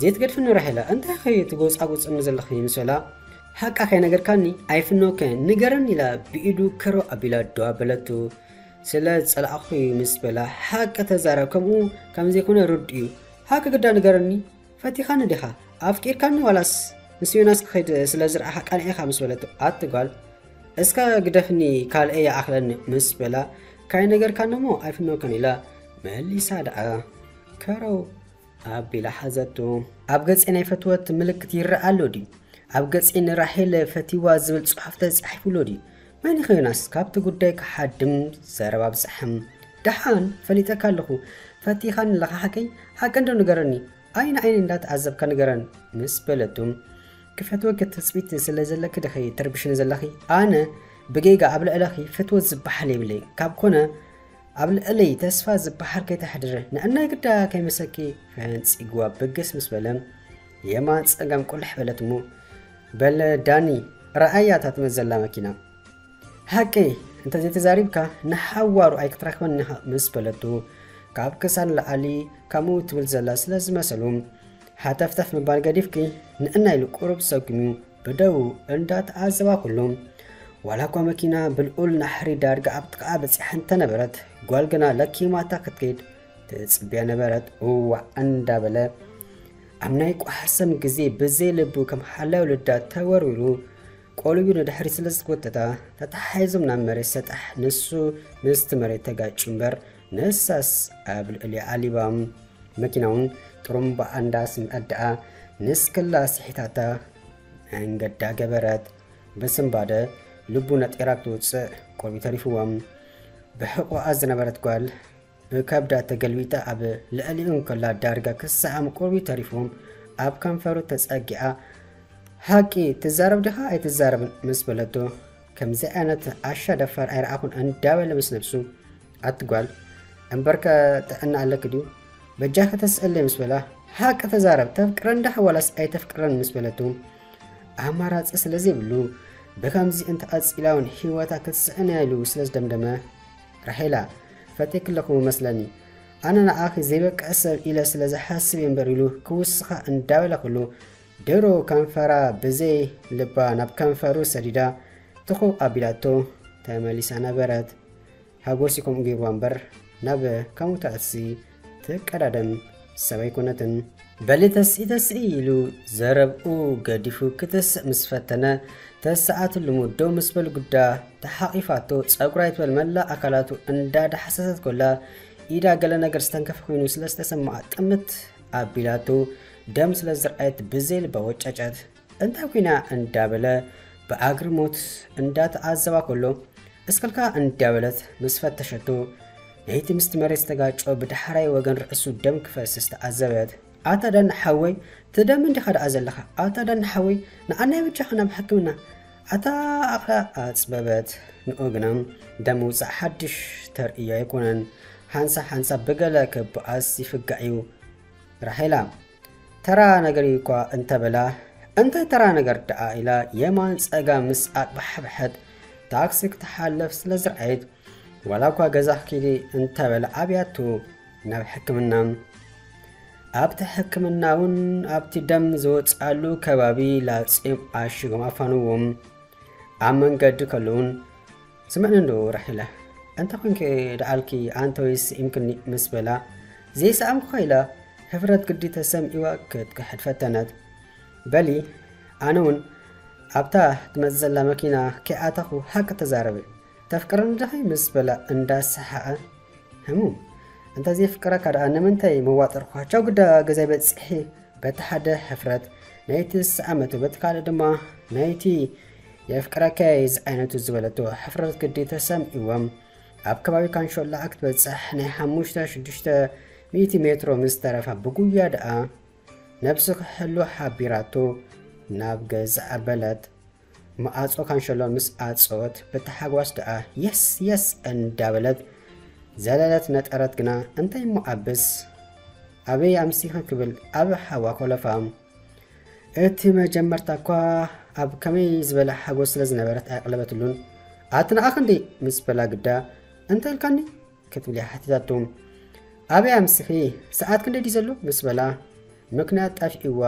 ዘይትገድፍኒ ራሄላ፣ እንታይ ኸ ትጎጻጉጽኒ ዘለኺ? ምስ በላ፣ ሓቃ ከይነገርካኒ ኣይፍነወከ፣ ንገረኒ ኢላ ብኢዱ ከረው ኣቢላ ደው ኣበለቱ። ስለ ዝጸላእኹ እዩ ምስ በላ፣ ሓቂ ተዛረብ፣ ከምኡ ከም ዘይኮነ ርዱእ እዩ። ሓቂ ግዳ ንገረኒ፣ ፈቲኻኒ ዲኻ? ኣፍቂርካኒ ዋላስ ምስ ዮናስ ክኸይድ ስለ ዝረኣኻ ቀኒዕካ? ምስ በለቱ፣ ኣቲ ጓል፣ እስከ ግደፍኒ፣ ካልእ ይኣኽለኒ ምስ በላ፣ ካይነገርካኒ እሞ ኣይፍነወከን ኢላ መሊሳ ደኣ ከረው ኣቢላ ሓዘቱ። ኣብ ገጸይ ናይ ፈትወት ምልክት ይረኣ ኣሎ ድዩ? ኣብ ገጸይ ንራሄል ፈቲዋ ዝብል ጽሑፍ ተጻሒፉ ኣሎ ድዩ? መን ኢኸ ዮናስ ካብቲ ጉዳይ ክሓድም ዘረባ ኣብዝሓ? ደሓን ፈሊጠካ ኣለኹ። ፈቲኻኒ ኣለኻ ሓቀይ? ሓቂ እንዶ ንገረኒ። ዓይኒ ዓይኒ እንዳተዓዘብካ ንገረን ምስ በለቱ፣ ክፈትወኪ ትጽቢት ስለ ዘለኪ ዲኺ ትርብሽኒ ዘለኺ? ኣነ ብጌጋ ኣብ ልዕለኺ ፍትወት ዝበሃል የብለይ። ካብ ኮነ ኣብ ልዕለይ ተስፋ ዝበሃል ከይተሕድሪ፣ ንዕናይ ግዳ ከይመሰኪ ፈንጺግዋ ብግስ ምስ በለ፣ የማን ጸጋም ቁልሕ በለት እሞ፣ በለ ዳኒ፣ ረኣያ እታ ትመጽእ ዘላ መኪና። ሓቂ እንተ ዘይተዛሪብካ ንሓዋሩ ኣይክትረኽበን ኢኻ ምስ በለቱ፣ ካብ ክሳድ ንላዕሊ ከምኡ ትብል ዘላ ስለ ዝመሰሉ፣ ሃተፍተፍ ምባል ገዲፍኪ ንዕና ኢሉ ቁሩብ ሰጉሙ ብደው እንዳተዓዘባ ኩሉ። ዋላ እኳ መኪና ብልዑል ናሕሪ ዳርጋ ኣብ ጥቓኣ በጺሓ እንተነበረት፣ ጓል ግና ለኪማታ ክትከይድ ትጽብያ ነበረት። እዋእ እንዳበለ ኣብ ናይ ቋሕሰም ግዜ ብዘይ ልቡ ከም ሓላይ ወለዳ ተወርዊሩ፣ ቆልዩ ንድሕሪት ስለ ዝጎተታ፣ ተተሓሒዞም ናብ መሬት ሰጣሕ፣ ንሱ ምስቲ መሬት ተጋጩ እምበር፣ ንሳስ ኣብ ልዕሊኣ ዓሊባ። መኪና እውን ጥሩምባኣ እንዳስምዐት ደኣ ንስክላ ስሒታታ መንገዳ ገበረት። ብስንባደ ልቡ ነጢራ ክትውጽእ ቁሩብ ተሪፍዎም። ብሕቖኣ ዝነበረት ጓል ብከብዳ ተገልቢጣ ኣብ ልዕሊኡ እንከላ ዳርጋ ክሰዓም ቁሩብ ተሪፍዎም ኣብ ከንፈሩ ተጸጊዓ፣ ሓቂ ትዛረብ ዲኻ ኣይትዛረብን? ምስ በለቶ፣ ከምዚ ዓይነት ዓሻ ደፋር ኣይረኣኹን እንዳበለ ምስ ነብሱ፣ ኣቲ ጓል፣ እምበርከ ጥዕና ኣለኪ ድዩ? በጃኺ ተስእለይ ምስ በላ፣ ሓቂ ተዛረብ፣ ተፍቅረን ዳሕ ዋላስ ኣይተፍቅረን? ምስ በለቱ፣ ኣማራጺ ስለ ዘይብሉ፣ ብኸምዚ እንተቐጺላ እውን ህይወታ ክትስእን እያ ኢሉ ስለ ዝደምደመ፣ ራሄላ፣ ፈትየኪ ኣለኹ መስለኒ። ኣነ ንዓኺ ዘይበቅዕ ሰብ ኢለ ስለ ዝሓስብ እየ እምበር ኢሉ ክውስኻ እንዳበለ ከሎ፣ ድሮ ከንፈራ ብዘይ ልባ ናብ ከንፈሩ ሰዲዳ ትኹእ ኣቢላቶ ተመሊሳ ነበረት። ሓጎሲ ከምኡ ገይርዋ እምበር ናብ ከምኡ ተኣሲ ትቀዳደም ሰብ ኣይኮነትን። በሊ ተስኢ ተስኢ ኢሉ ዘረብኡ ገዲፉ ክትስእ ምስ ፈተነ፣ ተስኣትሉ እሞ ደው ምስ በል ጉዳ ተሓቒፋቶ፣ ጸጉራ ይትበል መላእ ኣካላቱ እንዳዳሕሰሰት ኮላ፣ ኢዳ ገለ ነገር ዝተንከፈ ኮይኑ ስለ ዝተሰምዓ ጥምት ኣቢላቶ፣ ደም ስለ ዝረኣየት ብዘይ ልባ ወጨጨት። እንታይ ኮይና እንዳበለ ብኣግርሞት እንዳተዓዘባ ኮሎ፣ እስክልካ እንዳበለት ምስ ፈተሸቶ፣ ነይቲ ምስቲ መሬት ዝተጋጨወ ብዳሕራይ ወገን ርእሱ ደም ክፈስስ ተዓዘበት። ኣታ ዳኒ ሓወይ፣ ትደሚ እንዲኻ ደኣ ዘለኻ? ኣታ ዳኒ ሓወይ፣ ንዓናይ በጃኻ ናብ ሕክምና። ኣታ ኣቕላ ኣጽበበት። ንኡ ግና ደም ምውጻእ ሓድሽ ተርእዮ ኣይኮነን። ሓንሳብ ሓንሳብ ብገለ ክበኣስ ይፍጋዕ እዩ። ራሄላ፣ ተራ ነገር እዩ እኳ እንተበላ፣ እንታይ ተራ ነገር ደኣ ኢላ የማን ጸጋም ምስ ኣቅባሕብሐት፣ ታክሲ ክትሓልፍ ስለ ዝረኣየት፣ ዋላ እኳ ገዛ ክኪዲ እንተበላ ኣብያቱ ናብ ሕክምና። ኣብቲ ሕክምና እውን ኣብቲ ደም ዝወጽኣሉ ከባቢ ላጽዮም ኣሽጎም ኣፋንዎም። ኣብ መንገዲ ከለውን፣ ስምዕኒ እንዶ ራሒላ፣ እንተ ኾንኪ ደኣልኪ ኣንተ ወይ ስኢምክኒ ምስ በላ፣ ዘይሰኣምኩኻ ኢላ ህፍረት ግዲ ተሰምዒዋ ክትክሕድ ፈተነት። በሊ፣ ኣነ እውን ኣብታ ትመጽእ ዘላ መኪና ከይኣተኹ ሓቂ ተዛረቢ። ተፍቅርኒ ዲኺ? ምስ በላ እንዳሰሓቐ፣ ህሙ፣ እንተ ዘይፍቅረካ ደኣ ንምንታይ መዋጠርኩኻ? ቻው ግዳ ገዛይ በጺሐ። በቲ ሓደ ሕፍረት ናይቲ ዝሰኣመቶ፣ በቲ ካልእ ድማ ናይቲ የፍቅረካ'የ ዝዓይነቱ ዝበለቶ ሕፍረት ግዲ ተሰምዒዎም። ኣብ ከባቢ ካንሾላ ክትበጽሕ ናይ ሓሙሽተ ሽዱሽተ ሚእቲ ሜትሮ ምስ ተረፋ ብጉያ ደኣ ነብሱ ክሕሉ ሓቢራቶ ናብ ገዛ ኣበለት። መኣጾ ካንሸሎ ምስ ኣጸወት ብታሓጓስ ደኣ የስ የስ እንዳበለት ዘለለት ነጠረት ግና እንታይ እሞ ኣብስ ኣበይ ኣምሲኺ ክብል ኣብ ሓዋ ኮለፋ። እቲ መጀመርታ እኳ ኣብ ከመይ ዝበለ ሓጎስ ስለ ዝነበረት ኣየቕለበትሉን። ኣቲ ንኣኺ እንዲ ምስ በላ ግዳ እንታይ ኢልካኒ? ክትብል እያ ሓቲታቶ። ኣበይ ኣምሲኺ? ሰዓት ክንደይ ድዩ ዘሎ? ምስ በላ፣ ምክንያት ጠፊእዋ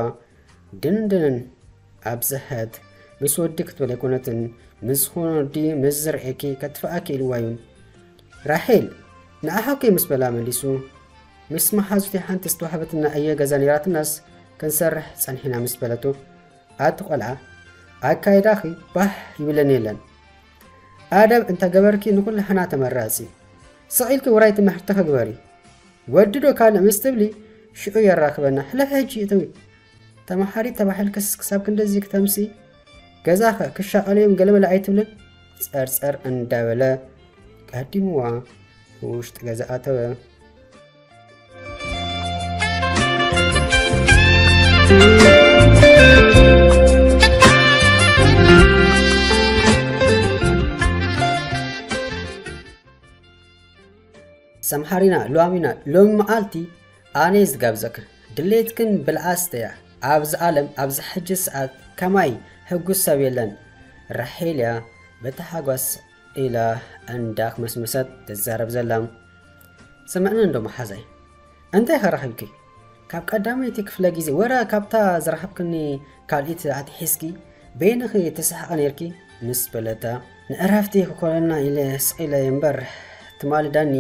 ድንድንን ኣብዝሐት። ምስ ወዲ ክትብል ኣይኮነትን፣ ምስ ዝኾነ ወዲ ምስ ዝርእየኪ ከጥፍኣኪ ኢልዋ እዩ። ራሄል ንኣሓውከይ ምስ በላ መሊሱ፣ ምስ መሓዙተይ ሓንቲ ዝተዋህበትና እየ ገዛ ነይራትናስ ክንሰርሕ ጸኒሕና ምስ በለቶ፣ ኣቲ ቆልዓ ኣካይዳኺ ባህ ይብለኒ የለን። ኣደብ እንተገበርኪ ንኹላሕና ተመራጺ። ስቕ ኢልኪ ውራይ ትምህርትኺ ግበሪ። ወዲ ዶ ካልእ ምስ ትብሊ ሽዑ የራኽበና። ሕለፍ ሕጂ እትዊ ተመሓሪት ተባሂልክስ ክሳብ ክንድዚ ክተምሲ ገዛኸ ክሻቐለዮም ገለመለ ኣይትብልን? ጸርጸር እንዳበለ ቀዲምዋ ውሽጢ ገዛ ኣተወ። ሰምሓሪና ሉዋሚና ሎሚ መዓልቲ ኣነ ዝጋብዘክን ድሌትክን ብልዓ ስተያ ኣብዚ ዓለም ኣብዚ ሕጂ ሰዓት ከማይ ሕጉስ ሰብ የለን። ራሄል እያ በተሓጓስ ኢላ እንዳክመስመሰት ትዛረብ ዘላ። ስምዕኒ እንዶ መሓዛይ፣ እንታይ ኢኻ ረኺብኪ? ካብ ቀዳመይቲ ክፍለ ግዜ ወረ ካብታ ዝረኸብክኒ ካልኢት ኣትሒዝኪ በይንኺ ትስሕቒ ነይርኪ ምስ በለታ፣ ንዕረፍቲ ክኾነና ኢለ ስቕ ኢለ እምበር ትማሊ ዳኒ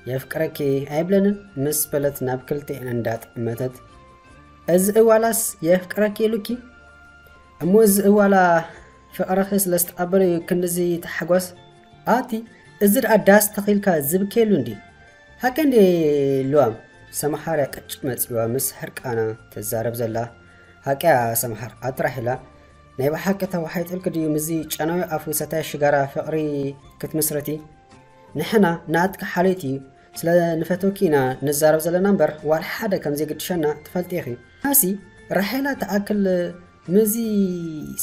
የፍቅረኪ ኣይብለንን ምስ በለት ናብ ክልቲኤን እንዳጠመተት፣ እዚ እዋላስ የፍቅረኪ ኢሉኪ? እሞ እዚ እዋላ ፍቕርኺ ስለ ዝተቐበለ እዩ ክንድዚ ተሓጓስ? ኣቲ እዚ ደኣ ዳስ ተኺልካ ዝብከየሉ እንዲ? ሓቂ እንዲ ልዋም? ሰምሓር እያ ቅጭ መጺዋ ምስ ሕርቃና ትዛረብ ዘላ። ሓቂ እያ ሰምሓር፣ ኣቲ ራሄላ ናይ ብሓቂ ተዋሒጥልኪ ድዩ ምስዚ ጨናዊ ኣፉ ሰታይ ሽጋራ ፍቕሪ ክትምስርቲ? ንሕና ናትኪ ሓልዮት እዩ ስለ ንፈትወኪ ኢና ንዛረብ ዘለና እምበር ዋላ ሓደ ከም ዘይግድሸና ትፈልጢ ኢኺ። ኣሲ ራሄላ ትኣክል ምስዚ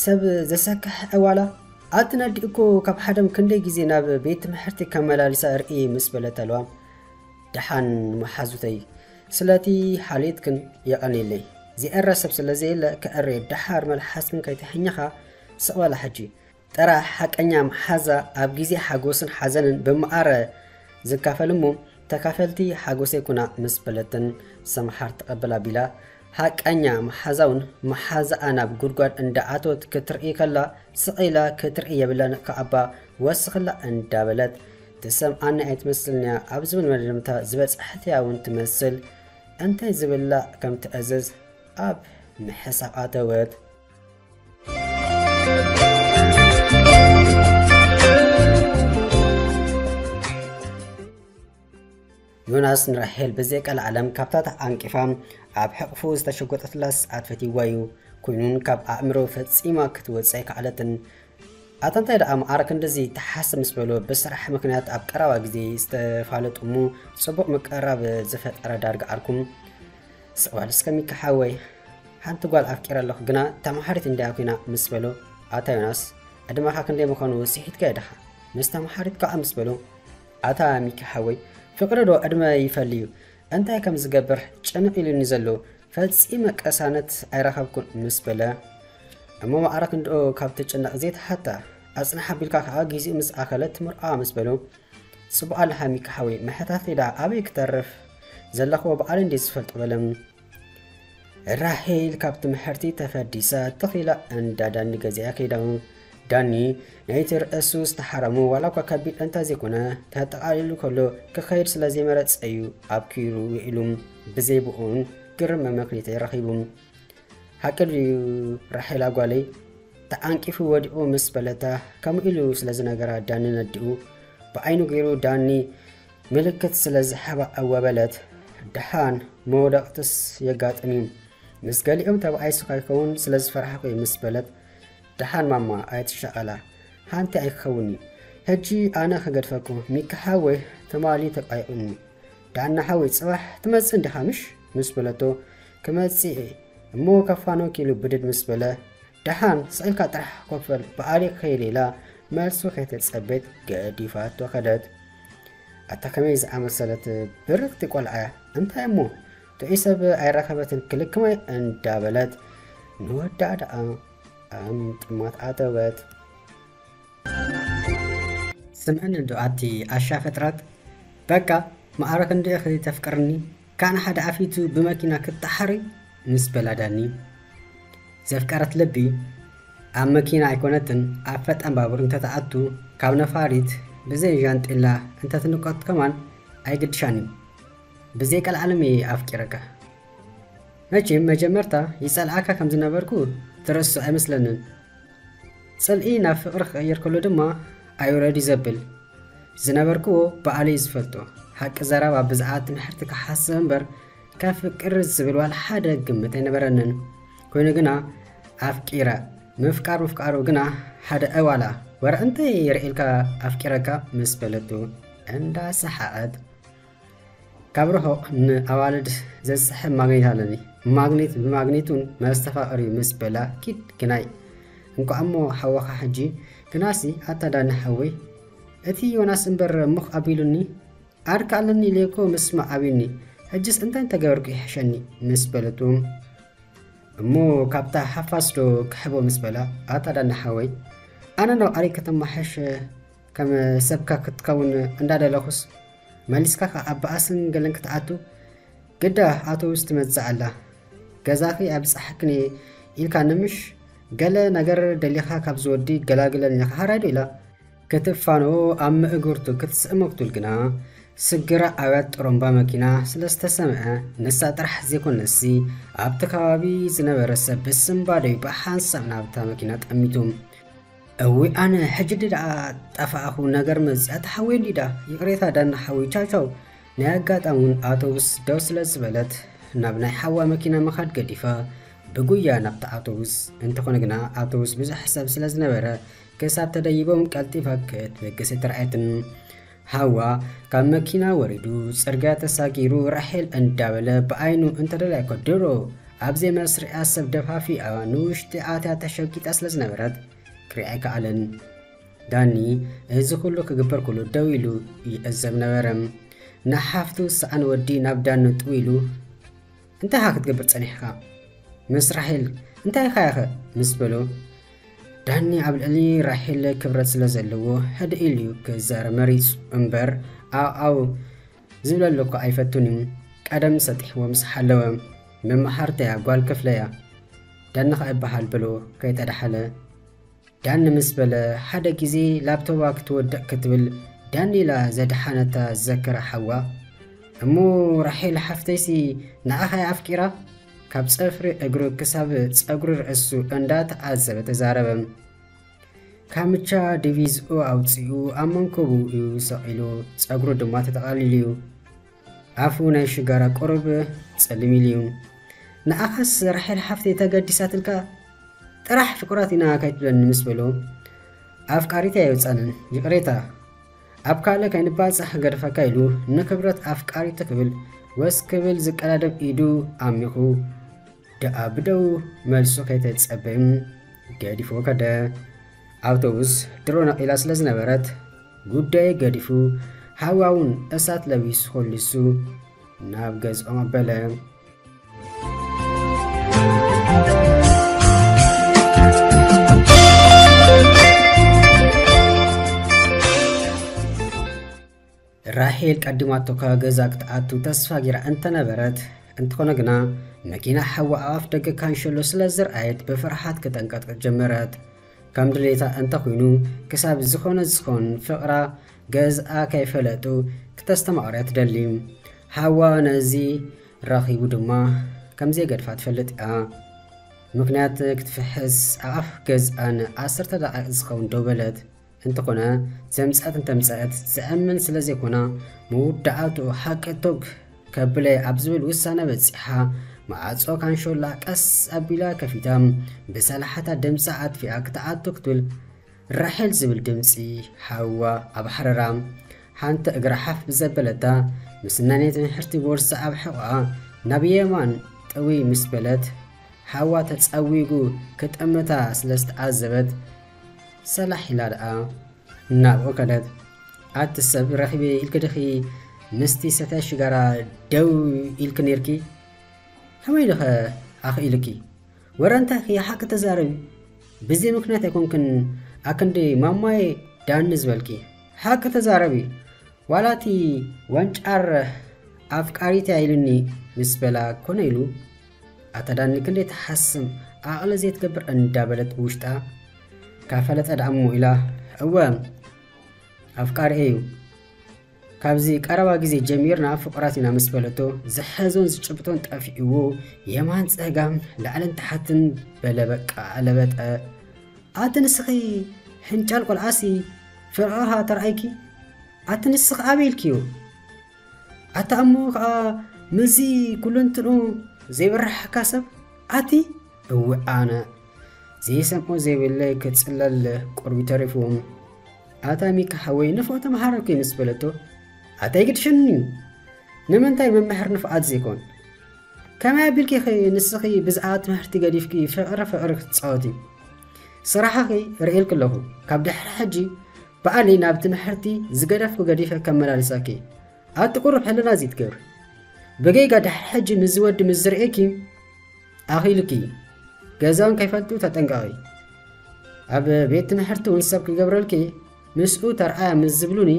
ሰብ ዘሰክሕ ዕዋላ? ኣቲ ነዲ እኮ ካብ ሓደም ክንደይ ግዜ ናብ ቤት ትምህርቲ ከመላልሳ ርእየ ምስ በለታ ልዋም፣ ደሓን መሓዙተይ ስለቲ ሓልዮትክን የቐንየለይ። ዝእረ ሰብ ስለ ዘየለ ከእርየ ደሓር መልሓስክን ከይተሕኛኻ ስቕ በላ ሕጂ። ጥራሕ ሓቀኛ መሓዛ ኣብ ግዜ ሓጎስን ሓዘንን ብመኣረ ዝካፈል እሞ ተካፈልቲ ሓጎሰይ ኩና ምስ በለተን ሰምሓር ተቐብል ኣቢላ፣ ሓቀኛ መሓዛውን መሓዛኣ ናብ ጉድጓድ እንዳኣተወት ክትርኢ ከላ ስቕ ኢላ ክትርኢ የብላን ከኣባ ወስኽላ እንዳበለት ትሰምዓኒ ኣይትመስልን እያ ኣብ ዝብል መደምደምታ ዝበጽሐት እያ እውን ትመስል። እንታይ ዝብላዕ ከም ትእዝዝ ኣብ ምሕሳብ ኣተወት። ዮናስ ንራሄል ብዘይቀልዓለም ካብታ ተዓንቂፋ ኣብ ሕቕፉ ዝተሸጎጠትላ ሰዓት ፈትይዋ እዩ። ኮይኑን ካብ ኣእምሮ ፈጺማ ክትወጽእ ኣይከኣለትን። ኣታ እንታይ ደኣ መዓረ ክንድዚ ትሓስብ ምስ በሎ ብስራሕ ምኽንያት ኣብ ቀረባ ግዜ ዝተፋለጡ እሞ ጽቡቕ ምቅርራብ ዝፈጠረ ዳርጋ ዓርኩም። ስቕ በል እስከ ሚኪ ሓወይ፣ ሓንቲ ጓል ኣፍቂረ ኣለኹ ግና ተምሃሪት እንድያ ኮይና ምስ በሎ፣ ኣታ ዮናስ ዕድመኻ ክንደይ ምዃኑ ስሒትካዮ ዲኻ? ምስ ተምሃሪት ከኣ ምስ በሎ፣ ኣታ ሚኪ ሓወይ ፍቕሪ ዶ ዕድመ ይፈሊ እዩ? እንታይ ከም ዝገብር ጭንቕ ኢሉኒ ዘሎ ፈጺመ ቅሳነት ኣይረኸብኩን ምስ በለ፣ እሞ ማዕረ ክንድኡ ካብ ትጭነቕ ዘይትሓታ ኣጽንሕ ኣቢልካ ከኣ ግዜኡ ምስ ኣኸለ ትምርዖ ምስ በሎ፣ ጽቡቕ ኣለኻ ሚኪ ሓወይ፣ ምሕታተይ ደኣ ኣበይ ክተርፍ? ዘለኽዎ ባዕለይ እንድየ ዝፈልጦ በለ። ራሄል ካብ ትምሕርቲ ተፈዲሳ ትኽ ኢላ እንዳ ዳኒ ገዚኣ ከይዳ። ዳኒ ናይቲ ርእሱ ዝተሓረሙ ዋላ እኳ ከቢድ እንተ ዘይኮነ ተጠቓሊሉ ከሎ ክኸይድ ስለ ዘይመረጸ እዩ ኣብ ኪሩ ውዒሉ። ብዘይ ብኡን ግርም መመክሊተይ ረኺቡ። ሓቂ ድዩ ራሄላ ጓለይ? ተዓንቂፉ ወዲቑ ምስ በለታ ከምኡ ኢሉ ስለ ዝነገራ ዳኒ ነዲኡ ብዓይኑ ገይሩ ዳኒ ምልክት ስለ ዝሃባ እወ በለት። ደሓን መውደቕትስ የጋጥም እዩ። ምስ ገሊኦም ተባኢሱ ከይከውን ስለ ዝፈራሕኩ እዩ ምስ በለት፣ ደሓን ማማ ኣይትሻቐላ፣ ሓንቲ ኣይክኸውን እዩ። ሕጂ ኣነ ክገድፈኩ፣ ሚኪ ሓወይ ትማሊ ተቃይቑኒ። ዳና ሓወይ ጽባሕ ትመጽእ እንዲኻ ምሽ? ምስ በለቶ፣ ክመጽእ እየ እሞ ከፋኖ ኪሉ ብድድ ምስ በለ፣ ደሓን ስቕ ኢልካ ጥራሕ ኮፍ በል፣ ብኣሌ ክኸይድ ኢላ መልሱ ከይተጸበየት ገዲፋቶ ከደት። ኣታ ከመይ ዝኣመሰለት ብርኽቲ ቆልዓ እያ! እንታይ እሞ ጥዑይ ሰብ ኣይረኸበትን ክልክመይ እንዳበለት ንወዳ ደኣ ኣብ ምጥማት ኣተወት። ስምዕኒ እንዶ ኣቲ ኣሻ ፍጥረት፣ በቃ ማዕረ ክንደይ ኢኺ ተፍቅርኒ? ካን ሓደ ኣፊቱ ብመኪና ክትጠሓሪ? ምስ በላ ዳኒ፣ ዘፍቀረት ልቢ ኣብ መኪና ኣይኮነትን፣ ኣብ ፈጣን ባቡር እንተትኣቱ፣ ካብ ነፋሪት ብዘይ ዣንጢላ እንተትንቀት ከማን ኣይግድሻን እዩ። ብዘይ ቀልዓለም እየ ኣፍቂረካ። መቼም መጀመርታ ይጸልኣካ ከም ዝነበርኩ ትረስዖ ኣይመስለንን። ጽልኢ ናብ ፍቕሪ ክቕየር ከሎ ድማ ኣዩ ረዲ ዘብል ዝነበርክዎ ባዕለይ ዝፈልጦ። ሓቂ ዘረባ ብዛዕባ ትምሕርቲ ክሓስብ እምበር ከፍቅር ዝብል ዋላ ሓደ ግምት ኣይነበረንን። ኮይኑ ግና ኣፍቂረ። ምፍቃር ምፍቃሩ ግና ሓደ እዋላ ወረ እንታይ ርእልካ ኣፍቂረካ ምስ በለቱ እንዳሰሓቐት ካብ ርሑቕ ንኣዋልድ ዘስሕብ ማግኔት ኣለኒ። ማግኔት ብማግኔቱን መስተፋቕር እዩ ምስ በላ ኪድ ግናይ። እንኳዕ እሞ ሓወኻ ሕጂ ግናሲ ኣታ ዳኒ ሓወይ። እቲ ዮናስ እምበር ሙኽ ኣቢሉኒ። ኣርካ ኣለኒ ኢለ እኮ ምስማዕ ኣብዩኒ። ሕጅስ እንታይ እንተገበርኩ ይሕሸኒ ምስ በለቱ። እሞ ካብታ ሓፋስ ዶ ክሕቦ ምስ በላ ኣታ ዳኒ ሓወይ። ኣነ ናብ ኣሪ ከተማሓሽ ከም ሰብካ ክትከውን እንዳደለኹስ መሊስካ ከኣ ኣብ በኣስን ገለን ክትኣቱ ግዳ ኣውቶቡስ ትመጽእ ኣላ። ገዛኺ ኣብጻሕክን ኢልካ ንምሽ ገለ ነገር ደሊኻ ካብዚ ወዲ ገላግለኒ ኢኻ ሃራይ ዶ ኢላ ክትፋነዎ ኣብ ምእግርቱ ክትስእሞ ክትብል ግና ስግረ ኣውያት ጥሩምባ መኪና ስለ ዝተሰምዐ ንሳ ጥራሕ ዘይኮነሲ ኣብቲ ከባቢ ዝነበረ ሰብ ብስንባደዩ ብሓንሳብ ናብታ መኪና ጠሚቱ። እውይ ኣነ ሕጂ ድኣ ጠፋእኹ ነገር መጽያ ተሓወየኒ ዳ ይቕሬታ ዳና ሓወይ ቻው ቻው። ናይ ኣጋጣሚ እውን ኣውቶቡስ ደው ስለ ዝበለት ናብ ናይ ሓዋ መኪና ምኻድ ገዲፋ ብጉያ ናብታ ኣውቶቡስ። እንተኾነ ግና ኣውቶቡስ ብዙሕ ሰብ ስለ ዝነበረ ክሳብ ተደይቦም ቀልጢፋ ክትበግስ ኣይተራእየትን። ሓዋ ካብ መኪና ወሪዱ ጽርግያ ተሳጊሩ ራሄል እንዳበለ ብዓይኑ እንተደላይኮ ድሮ ኣብ ዘይመስርያ ሰብ ደፋፊኣ ንውሽጢ ኣትያ ተሸጊጣ ስለ ዝነበረት ክሪኣ ኣይከኣለን። ዳኒ እዚ ኩሉ ክግበር ኩሉ ደው ኢሉ ይዕዘብ ነበረ። ንሓፍቱ ሰኣን ወዲ ናብ ዳኒ ጥው ኢሉ እንታይ ኢኻ ክትገብር ጸኒሕካ ምስ ራሄል እንታይ ኢኻ ኢኸ ምስ በሎ ዳኒ ኣብ ልዕሊ ራሄል ክብረት ስለ ዘለዎ ሕድእ ኢሉ ክዛረብ መሪጹ እምበር ኣው ኣው ዝብለሉ እኮ ኣይፈቱን እዩ። ቀደም ሰጢሕዎ ምስ ሓለወ መመሓርተያ ጓል ክፍለያ ዳኒ ኸኣ ይበሃል ብሎ ከይተዳሓለ ዳኒ ምስ በለ ሓደ ግዜ ላፕቶባ ክትወድቕ ክትብል ዳኒ ኢላ ዘድሓነታ ዝዘከረ ሓዋ እሞ ራሄል ሓፍተይሲ ንዓኻ እያ ኣፍቂራ ካብ ጽፍሪ እግሩ ክሳብ ጸጉሪ ርእሱ እንዳተዓዘበ ተዛረበ። ካምቻ ዲቪዝኡ ኣውጺኡ ኣብ መንኮቡ እዩ ሰቒሉ፣ ጸጉሩ ድማ ተጠቓሊሉ እዩ። ኣፉ ናይ ሽጋራ ቁሩብ ጸሊም ኢሉ እዩ። ንዓኻስ ራሄል ሓፍተይ ተገዲሳትልካ ጥራሕ ፍቁራት ኢና ከይትብለኒ ምስ በሎ ኣፍቃሪተይ ኣይወጻንን ይቕሬታ ኣብ ካልእ ከይንባጻሕ ክገድፈካ ኢሉ ንክብረት ኣፍቃሪቱ ክብል ወስ ክብል ዝቀዳደም ኢዱ ኣሚኹ ደኣ ብደው መልሱ ከይተጸበ ገዲፉ ከደ። ኣውቶቡስ ድሮ ነቒላ ስለ ዝነበረት ጉዳዩ ገዲፉ ሃዋውን እሳት ለቢሱ ኮሊሱ ናብ ገዝኦም ኣበለ። ራሄል ቀዲማቶ ካብ ገዛ ክትኣቱ ተስፋ ጌራ እንተነበረት፣ እንተኾነ ግና መኪና ሓዋ ኣብ ኣፍ ደገ ካንሸሎ ስለ ዝረኣየት ብፍርሓት ከተንቀጥቅጥ ጀመረት። ከም ድሌታ እንተኾይኑ ክሳብ ዝኾነ ዝኾን ፍቕራ ገዝኣ ከይፈለጡ ክተስተማቕርያ ትደሊ። ሓዋ ነዚ ረኺቡ ድማ ከም ዘይገድፋ ትፈልጥ እያ። ምኽንያት ክትፍሕስ ኣብ ኣፍ ገዝኣ ንዓሰርተ ደቓይቕ ዝኸውን ደው በለት። እንተኾነ ዘምጽኣት እንተምጽኣት ዘእምን ስለ ዘይኮና መወዳእትኡ ሓቂ ቶግ ከብለይ ኣብ ዝብል ውሳነ በጺሓ መዓጾ ካንሾላ ቀስ ኣቢላ ከፊታ ብሰላሕታ ድምጻ ኣጥፊኣ ክትኣቱ ክትብል ራሄል ዝብል ድምጺ ሓዋ ኣብ ሓረራ ሓንቲ እግራ ሓፍ ብዘበለታ ምስ ናይ ትምሕርቲ ቦርሳ ኣብ ሕቖኣ ናብ የማን ጥውይ ምስ በለት ሓዋ ተጸዊጉ ክጥምታ ስለ ዝተዓዘበት ሰላሕ ኢላ ደኣ ናብኡ ከደት። ኣቲ ሰብ ረኺበ ኢልኪ ድኺ ምስቲ ሰታይ ሽጋራ ደው ኢልኪ ኔርኪ? ከመይ ኢሉኸ ኣኽኢሉኪ? ወረ እንታይ ኢኺ ሓቂ ተዛረቢ። ብዘይ ምኽንያት ኣይኮንክን ኣክንዲ ማማየ ዳኒ ዝበልኪ። ሓቂ ተዛረቢ። ዋላ እቲ ወንጫር ኣፍቃሪት እያ ኢሉኒ ምስ በላ ኮነ ኢሉ ኣታ ዳኒ ክንደይ ትሓስም ዓቕሊ ዘይትገብር እንዳበለት ብውሽጣ ካፈለጠ ደኣ እሞ ኢላ፣ እወ ኣፍቃሪ እዩ፣ ካብዚ ቀረባ ግዜ ጀሚርና ፍቑራት ኢና ምስ በለቶ ዝሕዞን ዝጭብጦን ጠፊእዎ የማን ጸጋም ላዕልን ታሕትን በለ በቃ ኣለበጠ። ኣቲ ንስኺ ሕንጫል ቆልዓሲ ፍቕርኻ ተርኣይኪ ኣቲ ንስኺ ኣበይ ኢልክዮ? ኣታ እሞ ኸኣ ምስዚ ኩሉ እንትንኡ ዘይብርሕካ ሰብ ኣቲ እውእ ኣነ ዘይሰምዖ ዘይብለይ ክጽለል ቁርቢ ተሪፉ። ኣታ ሚካ ሓወይ ንፍዖ ተመሃረኩ ምስ በለቶ ኣታ ይግድሽኒ ንምንታይ መምህር ንፍዓት ዘይኮን ከመይ ኣቢልኪ ኢኺ ንስኺ ብዛዕባ ትምህርቲ ገዲፍኪ ፍቕሪ ፍቕሪ ክትጻወቲ ስራሕኺ ርእየልኪ ኣለኹ ካብ ድሕሪ ሕጂ በኣሊ ናብ ትምህርቲ ዝገደፍኩ ገዲፈ ከመላልሰኪ ኣቲ ቁሩብ ሕልና እዚ ትገብሪ ብጌጋ ድሕሪ ሕጂ ምስዚ ወዲ ምስ ዝርእየኪ ኣኺሉኪ ገዛውን ከይፈልጡ ተጠንቀቒ ኣብ ቤት ትምህርቲ እውን ሰብ ክገብረልኪ ምስኡ ተርኣያ ምስ ዝብሉኒ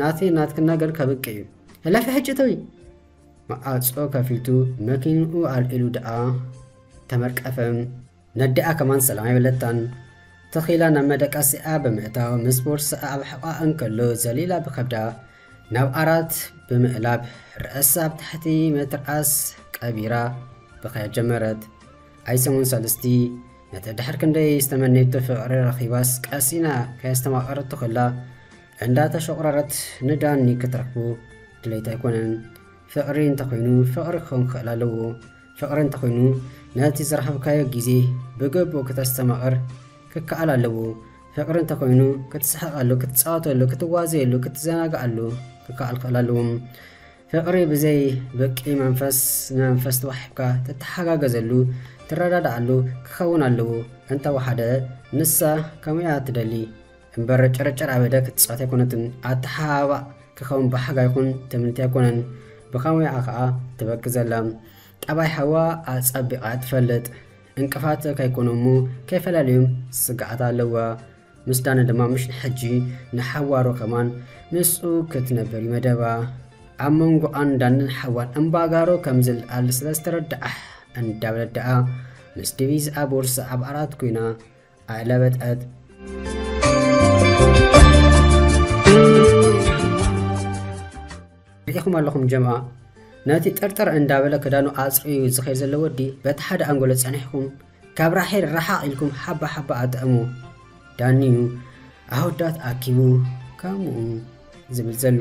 ናተይ ናትኪ ነገር ከብቂ እዩ ሕለፊ ሕጂ እተዊ ማዕጾ ከፊቱ መኪንኡ ኣልዒሉ ደኣ ተመርቀፈ ነዲኣ ከማን ሰላም ኣይበለታን ትኺላ ናብ መደቀሲኣ ብምእታው ምስ ቦርስኣ ኣብ ሕቋ እንከሎ ዘሊላ ብኸብዳ ናብ ኣራት ብምእላብ ርእሳ ኣብ ትሕቲ ምትርኣስ ቀቢራ ብኽያ ጀመረት ኣይሰሙን ሰልስቲ ነቲ ድሕር ክንደይ ዝተመነየቶ ፍቕሪ ረኺባስ ቀሲና ከየስተማቐረቶ ከላ እንዳተሸቑረረት ንዳኒ ክትረኽቡ ድሌት ኣይኮነን ፍቕሪ እንተኾይኑ ፍቕሪ ክኸውን ክኽእል ኣለዎ ፍቕሪ እንተኾይኑ ነቲ ዝረኸብካዮ ግዜ ብግቡእ ክተስተማቕር ክከኣል ኣለዎ ፍቕሪ እንተኾይኑ ክትስሕቐሉ ክትፃወተሉ ክትዋዘየሉ ክትዘናግኣሉ ክከኣል ክኽእል ኣለዎ ፍቕሪ ብዘይ በቂ መንፈስ ንመንፈስ ተዋሒብካ ትተሓጋገዘሉ ትረዳድኣሉ ክኸውን ኣለዎ እንተወሓደ ንሳ ከምኡያ ትደሊ እምበር ጨረጨር ኣበደ ክትፃወት ኣይኮነትን ኣተሓባባእ ክኸውን ብሓጋ ይኹን ትምኒት ኣይኮነን ብኸመይኣ ከዓ ትበኪ ዘላ ጠባይ ሓዋ ኣፀቢቓ ትፈልጥ እንቅፋት ከይኮኑ እሞ ከይፈላለዮም ስግኣት ኣለዋ ምስ ዳነ ድማ ምሽ ንሕጂ ንሓዋሩ ከማን ምስኡ ክትነብር እዩ መደባ ኣብ መንጎኣን ዳንን ሓዋን እምባጋሮ ከም ዝለዓል ስለ ዝተረድኣ እንዳበለት ደኣ ምስ ዲቪዝኣ ቦርሳ ኣብ ኣራት ኮይና ኣዕለበጠት ርኢኹም ኣለኹም ጀምኣ ነቲ ጥርጥር እንዳበለ ክዳኑ ኣፅርዩ ዝኸይድ ዘሎ ወዲ በቲ ሓደ ኣንጎሎ ፀኒሕኩም ካብ ራሄል ረሓቕ ኢልኩም ሓባ ሓባ ኣጥዕሙ ዳኒዩ ኣወዳት ኣኪቡ ከምኡ ዝብል ዘሎ